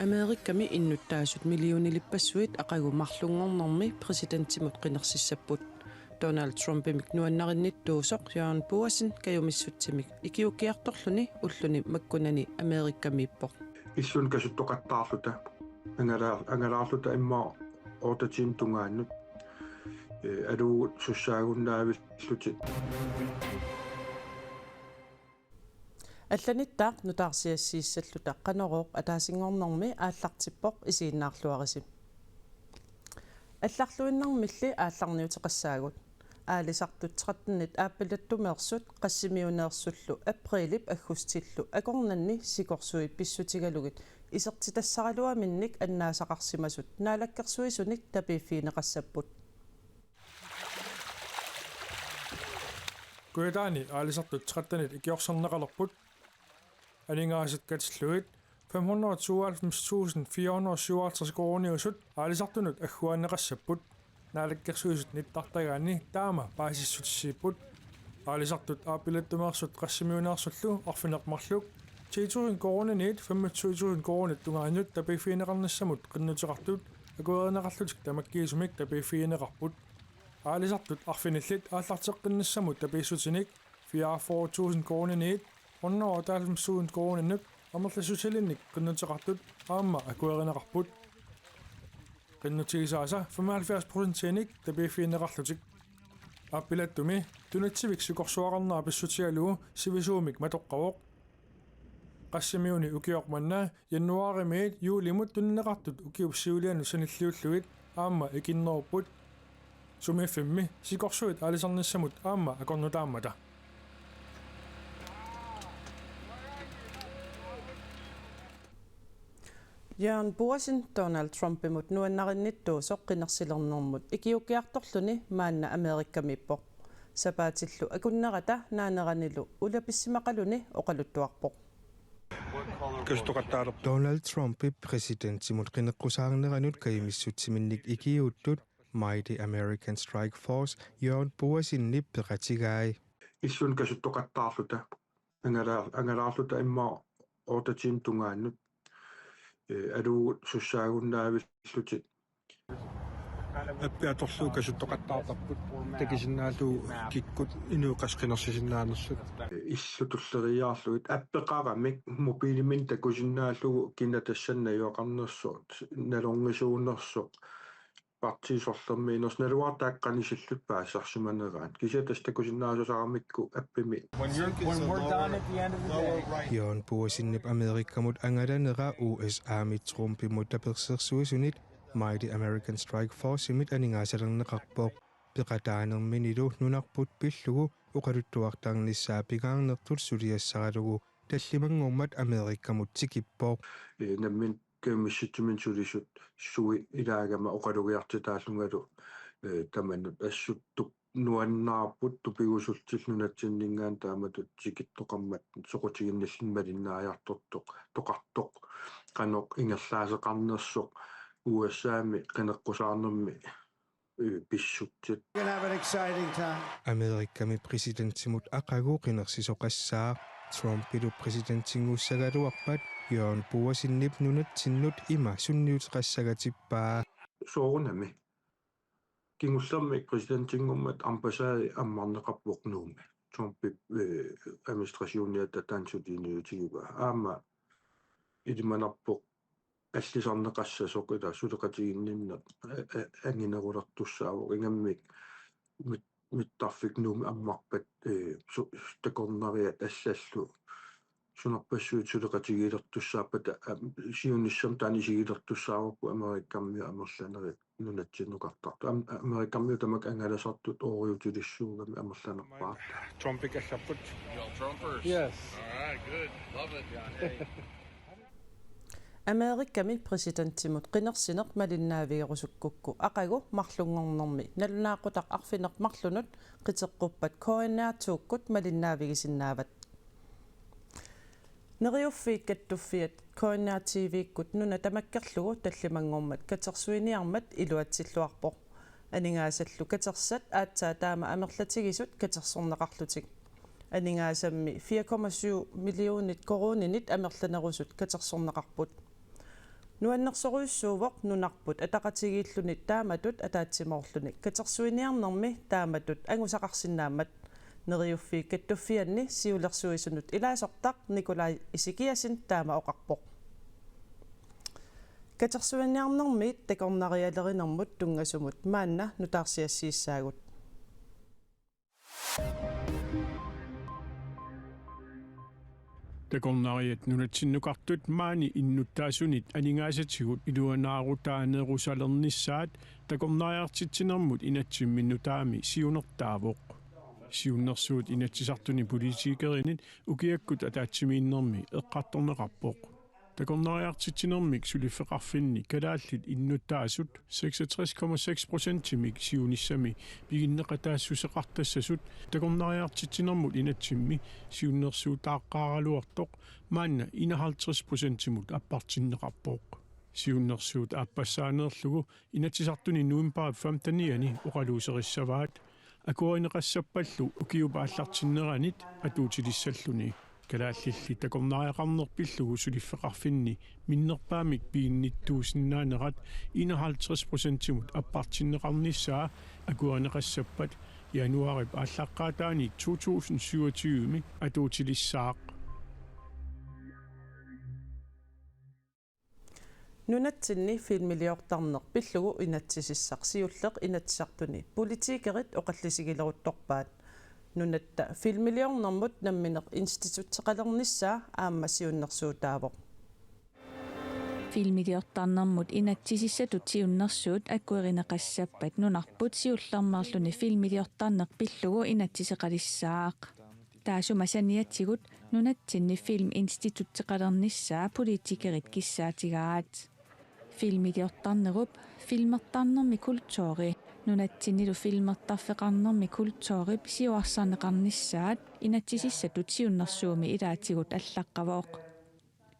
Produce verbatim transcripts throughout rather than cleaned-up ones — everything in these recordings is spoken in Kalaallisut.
Amerikami innuttaasut millionilippassuit aqagu marlunngornermi præsidentimut qinersissapput. Donald Trumpimik nuannarinnittuusoq Jørgen Boasen kajumissutsimik ikiuukkiartorluni ulluni makkunani Amerikamiippoq. Illuni kasuttoqattaarluta, angala-, angalaarluta immaqa otte timer tungaannut, eh, aluugut sussaagunnaavillutik. Allanittaaq nutaarsiassiissalluta Qanorooq ataasinngornermi aallartippoq, isiginnaarluarisi. Allarluinnarmilli aallarniuteqassaagut. Aalisartut trettenit aappilattumeersut qassimiuneersullu apriilip aggustillu akornanni sikorsuit pissutigalugit isertitassaraluaminnik annaasaqarsimasut naalakkersuisunik tapiiffigineqassapput. Kujataani aalisartut trettenit ikiorserneqalerput. Aningaasat katillugit fem hundrede og tooghalvfems tusind fire hundrede og syvoghalvtreds koruuniusut aalisartunut agguaanneqassapput. Naalakkersuisut nittartagaanni taama paasissutissiipput. Aalisartut aappilattumeersut qassimiuneersullu arfineq-marluk ti tusind koruuniniit femogtyve tusind koruunit tungaannut tapiiffigineqarnissamut qinnuteqartut akuerineqarlutik tamakkiisumik tapiiffigineqarput. Aalisartut arfinillit aallarteqqinnissamut tapiissutinik fireogfyrre tusind koruuniniit hundrede og otteoghalvfems tusind koruuninnut amerlassusilinnik qinnuteqartut aamma akuerineqarput. Qinnutigisaasa femoghalvfjerds procentiinik tapiiffigineqarlutik. Aappilattumi Tunatsivik sikorsuaqarnera pissutigalugu sivisuumik matoqqavoq. Qassimiuni ukioq manna januaarimiit juulimut tunineqartut ukiup siulianut sanilliullugit aamma ikinnerupput. Sumiiffimmi sikorsuit aalisarnissamut aamma akornutaammata. Jørgen Boasen Donald Trumpimut nuannarinnittuusoq qinersilernermut ikiuukkiartorluni maanna Amerikamiippoq. Sapaatillu akunnerata naaneranilu ulapissimaqaluni oqaluttuarpoq. Kasuttoqattaarpoq. Donald Trumpip præsidentimut qineqqusaarneranut kajumissutsiminnik ikiuuttut Mighty American Strike Force Jørgen Boasenip peqatigai. Illuni kasuttoqattaarluta, angala-, angalaarluta immaqa otte timer tungaannut, eh, aluugut sussaagunnaavillutik. Appi atorlugu kasuttoqattaartarput, takusinnaallugu kikkut inuit qassit qinersisinnaanersut. Illut tulleriiaarlugit appeqaramik mobilimik takusinnaallugu kina tassani najugaqarnersoq, nalorngisuunersoq, partiit sorlermiinersoq, naluara taakku qanisillutik paasisarsimaneraat. Kisianni tassa takusinnaasaramikku appimi. When you're, when we're done at the end of the day. Jørgen Boasenip Amerikamut angalanera U S A-mi Trumpimut tapersersuisunit Mighty American Strike Force-imit aningaasalerneqarpoq. Peqataanerminilu nunarput pillugu oqaluttuartarnissaa pingaarnertut suliassaralugu tallimanngormat Amerikamut tikippoq. Eh, nammineq kajumissutsiminnik sulisut sui ilaagama oqalugiartitaallungalu, eh, tamanut assut tup-, nuannaarput tupigusullutik nunatsinninngaanniit taamatut tikittoqarmat soqutiginnillutik malinnaajartortoq, toqartoq, qanoq ingerlaaseqarnersoq U S A-mi qineqqusaarnermi, eh, pissutsit. We're gonna have an exciting time. Amerikami præsidentimut aqagu qinersisoqassaaq. Trumpilu præsidentinngusagaluarpat Jørgen Boasenip nunatsinnut ima sunniuteqassagatippaa. Soorunami. Kingullermik præsidentinngormat ambassadi ammarneqarpoq Nuummi. Trumpip, eh, administrationiata taanna suliniutigivaa. Aamma ilimanarpoq allisarneqassasoq, ila suleqatiginninneq, eh, eh, anginerulertussaavoq, ingammik mit-, mittarfik Nuummi ammarpat, eh, su-, takornariat allallu sunarpassuit suleqatigiilertussaappata, am, siunissami taanna isigilertussaavarput Amerikamiut amerlanerit nunatsinnukartartut. Am-, Amerikamiut tamakku angalasartut ooriutilissuugamik amerlanerpaat. Trumpik allarput. Y'all Trumpers? Yes. All right, good. Love it. Amerikami præsidentimut qinersineq malinnaavigerusukkukku aqagu marlunngornermi nalunaaqutaq arfineq-marlunut qiteqquppat K N R to-kkut malinnaavigisinnaavaat. Neriuffiit Kattuffiat K N R T V-kkut nuna tamakkerlugu tallimanngormat katersuiniarmat iluatsilluarpoq. Aningaasallu katersat aatsaat taama amerlatigisut katersorneqarlutik. Aningaasammi fire komma syv millionit koruuninit amerlanerusut katersorneqarput. Nuannersorujussuuvoq nunarput ataqatigiilluni taamatut ataatsimoorluni katersuiniarnermi taamatut angusaqarsinnaammat. Neriuffiit Kattuffianni siulersuisunut ilaasortaq Nikolaj Ezekiassen taama oqarpoq. Katersuiniarnermiit takornarialerinermut tunngasumut maanna nutaarsiassiissaagut. Takornariat nunatsinnukartut maani innuttaasunit aningaasatigut iluanaarutaanerusalernissaat takornariartitsinermut inatsimmi nutaami siunertaavoq. Siunnersuut Inatsisartuni politikerinit ukiakkut ataatsimiinnermi eqqartorneqarpoq. Takornariartitsinermik suliffeqarfinni kalaallit innuttaasut seksogtres komma seks procentimik siunissami piginneqataassuseqartassasut takornariartitsinermut inatsimmi siunnersuutaaqqaaraluartoq maanna enoghalvtreds procentimut appartinneqarpoq. Siunnersuut aappassaaneerlugu Inatsisartuni novembarip femtenianni oqaluuserissavaat akuerineqassappallu ukiup aallartinneranit atuutilissalluni. Kalaallilli takornariaqarneq pillugu suliffeqarfinni minnerpaamik piginnittuusinnaanerat enoghalvtreds procentimut appartinneqarnissaa akuerineqassappat januaarip aallaqqaataani to tusind syvogtyve-mi atuutilissaaq. Nunatsinni filmiliortarneq pillugu inatsisissaq siulleq Inatsisartuni politikerit oqallisigileruttorpaat. Nunatta filmiliornermut nammineq institutseqalernissaa aamma siunnersuutaavoq. Filmiliortarnermut inatsisissatut siunnersuut akuerineqassappat nunarput siullermeerluni filmiliortarneq pillugu inatsiseqalissaaq. Taassuma saniatigut nunatsinni film institutseqalernissaa politikerit kissaatigaat. Filmiliortarnerup filmertarnermi kulturi, nunatsinnilu filmertarfeqarnermi kulturip siuarsarneqarnissaat inatsisissatut siunnersuummi ilaatigut allaqqavoq.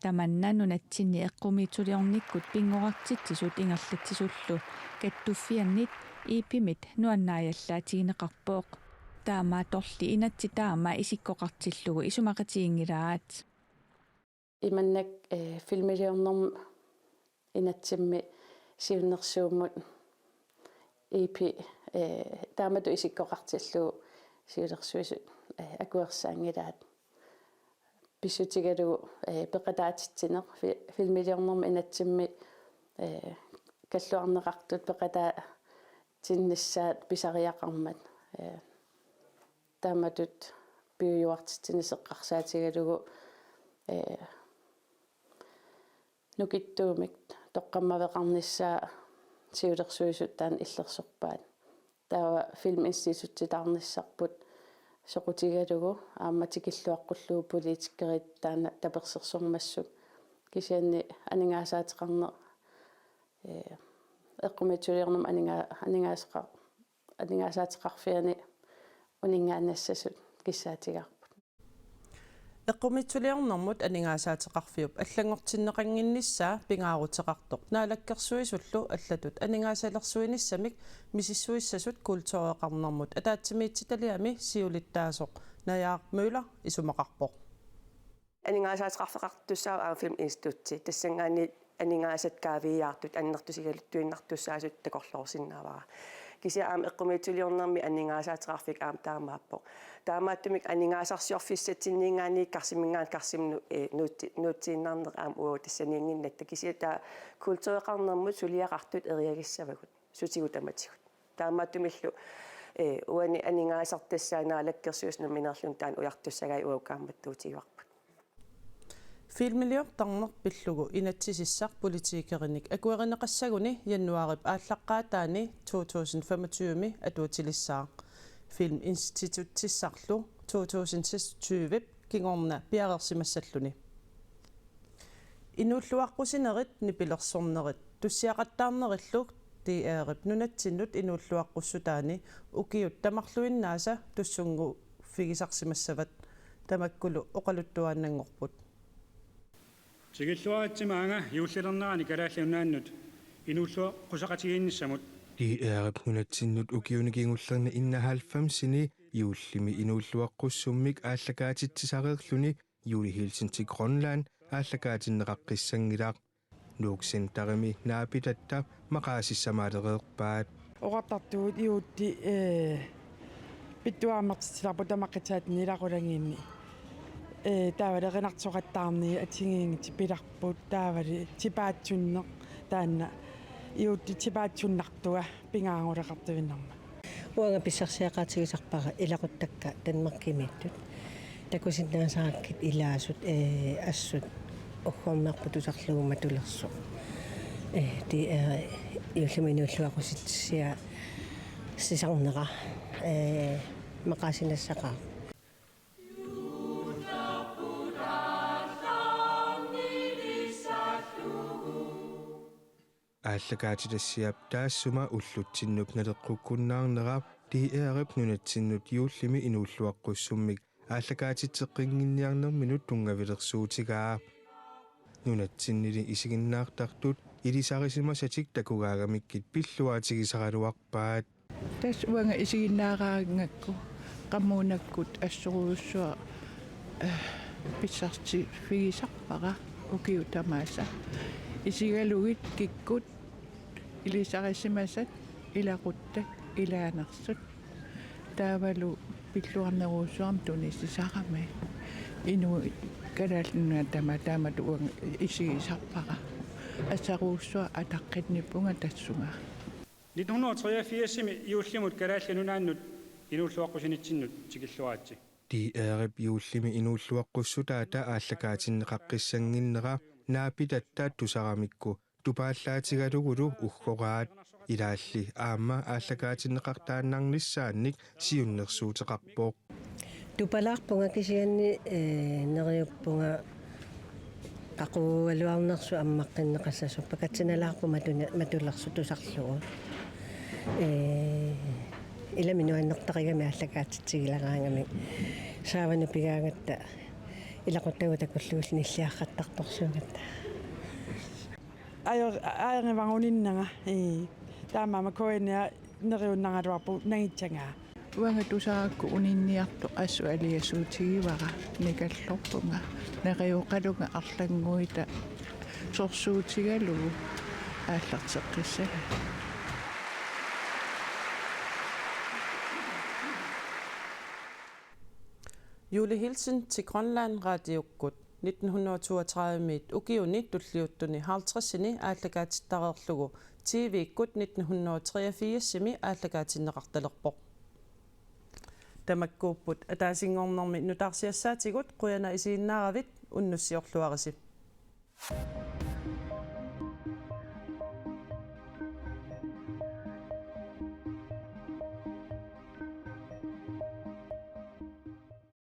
Tamanna nunatsinni eqqumiitsuliornikkut pinngorartitsisut ingerlatsisullu Kattuffiannit I P-mit nuannaajallaatigineqarpoq. Taamaattorli inatsit taama isikkoqartillugu isumaqatiginngilaat. Imannak, eh, filmiliornermi inatsimmi siunnersuummut I P, eh, taamatut isikkoqartillugu siulersuisut, eh, akuersaanngilaat. Pissutigalugu, eh, peqataatitsineq fi-, filmiliornermi inatsimmi, eh, kalluarneqartut peqataatinnissaat pisariaqarmat, eh, taamatut piujuartitsineq eqqarsaatigalugu, eh, nukittuumik toqqammaveqarnissaa siulersuisut taanna illersorpaat. Taava film institutitaarnissarput soqutigalugu aamma tikilluaqqullugu politikerit taanna tapersersormassuk. Kisianni aningaasaateqarneq, eh, eqqumiitsuliornermi aninga-, aningaaseqa-, aningaasaateqarfiani uninngaannassasut kissaatigaarput. Eqqumiitsuliornermut aningaasaateqarfiup allanngortinneqannginnissaa pingaaruteqartoq Naalakkersuisullu allatut aningaasalersuinissamik misissuissasut kultureqarnermut ataatsimiititaliami siulittaasoq Najaaq Møller isumaqarpoq. Aningaasaateqarfeqartussaavoq aamma film institutti. Tassanngaanniit aningaasat kaaviiaartut annertusigaluttuinnartussaasut takorloorsinnaavara. Kisianni aamma eqqumiitsuliornermi aningaasaateqarfik aamma taamaappoq. Taamaattumik aningaasarsiorfissatsinniingaanniit karsiminngaanniit karsimmut nu-, eh, nuutsi-, nuutsiinnarneq aamma uagut tassaniinnginnatta. Kisianni taava kultureqarnermut suliaqartut eriagissavagut. Sutigut tamatigut. Taamaattumillu, eh, uani aningaasartassai Naalakkersuisut nammineerluni taanna ujartussagai uagut kaammattuutigivarput. Filmiliortarneq pillugu inatsisissaq politikerinik akuerineqassaguni januaarip aallaqqaataani to tusind femogtyve-mi atuutilissaaq. Filminstitutsissarlu to tusind seksogtyve-p kingorna piareersimassalluni. Inuulluaqqusinerit nipilersornerit tussiaqattaarnerillu D R-ip nunatsinnut inuulluaqqussutaani ukiut tamarluinnaasa tussunnguffigisarsimassavat, tamakkulu oqaluttuaannanngorput. Tikilluaritsi maanga juullilernerani Kalaallit Nunaannut inuulluaqqusaqatigiinnissamut. D R-ip nunatsinnut ukiuni kingullerni enoghalvfemsini juullimi inuulluaqqussummik aallakaatitsisareerluni Juuli Hilsen til Grønland aallakaatinneqaqqissanngilaq. Nuuk Centerimi naapitatta maqaasissamaalereerpaat. Oqartartugut Juutti, ee, pittuaammertitsilarput tamaqqitsaatini ilaqulagiinni. Ee, taavalu erinarsoqattaarneri assigiinngitsut pilarput, taavalu tipaatsunneq taanna Juutti tipaatsunnartua pingaaruleqartuinnarmat. Uanga pissarsiaqaatigisarpara ilaquttakka Danmarkimiittut. Takusinnaasarakkit ilaasut, ee, assut uggornarpoq tusarlugu matulersoq. Ee, ti, ee, juullimi inuulluaqqusitsissisarnera, ee, maqaasinassaqaaq. Aallakaatitassiap taassuma ullutsinnut naleqqukkunnaarnera D R-ip nunatsinnut juullimi inuulluaqqussummik aallakaatitseqqinnginniarnerminut tunngavilersuutigaa. Nunatsinnili isiginnaartartut ilisarisimasatik takugaangamikkit pilluaatigisaraluarpaat. Tassa uanga isiginnaaraangakku qamuunakkut assorujussuaq, eh, pissarsiaffigisarpara ukiut tamaasa. Isigalugit kikkut, ilisarisimasat, ilaquttat, ilaanersut. Taavalu pilluarnerujussuarmik tunisisarami. Inuit Kalaallit Nunaat tamaat taamatut uanga isigisarpara. Assorujussuaq ataqqinnipunga tassunga. Nitten hundrede og treogfirsimi juullimut Kalaallit Nunaannut inuulluaqqusinitsinnut tikilluaritsi. D R-ip juullimi inuulluaqqussutaata aallakaatinneqaqqissannginnera naapitatta tusaramikku tupaallaatigalugulu uggoraat, ilaalli aamma aallakaatinneqartaannarnissaannik siunnersuuteqarpoq. Tupalaarpunga kisianni, ee, neriuppunga qaqugugaluarnersut ammaqqinneqassasut, pakatsinalaarpoq matuna-, matulersoq tusarlugu. Ee, ilami nuannertarigami aallakaatitsigileraangamik. Saavanut pigaangatta ilaquttagut takullugit nilliarrattartorsuugatta. Ajo-, ajoqivagut uninnanga, ii. Taamaammat K N R neriunnaraluarpugut nangitsagaa. Uanga tusarakku uninniartoq assut aliasuutigivara, nikallorpunga, neriuqalunga arlannguita sorsuutigalugu aallarteqqissagaa. Julie Hilsen til Grønland Radiokkut nitten hundrede og toogtredive-miit ukiuni tulliuttuni halvtredsini aallakaatittareerlugu T V-kkut nitten hundrede og treogfirsimi aallakaatinneqartalerpoq. Tamakkuupput ataasinngornermi nutaarsiassaatigut, qujanaq isiginnaaravit, unnussiorluarisi.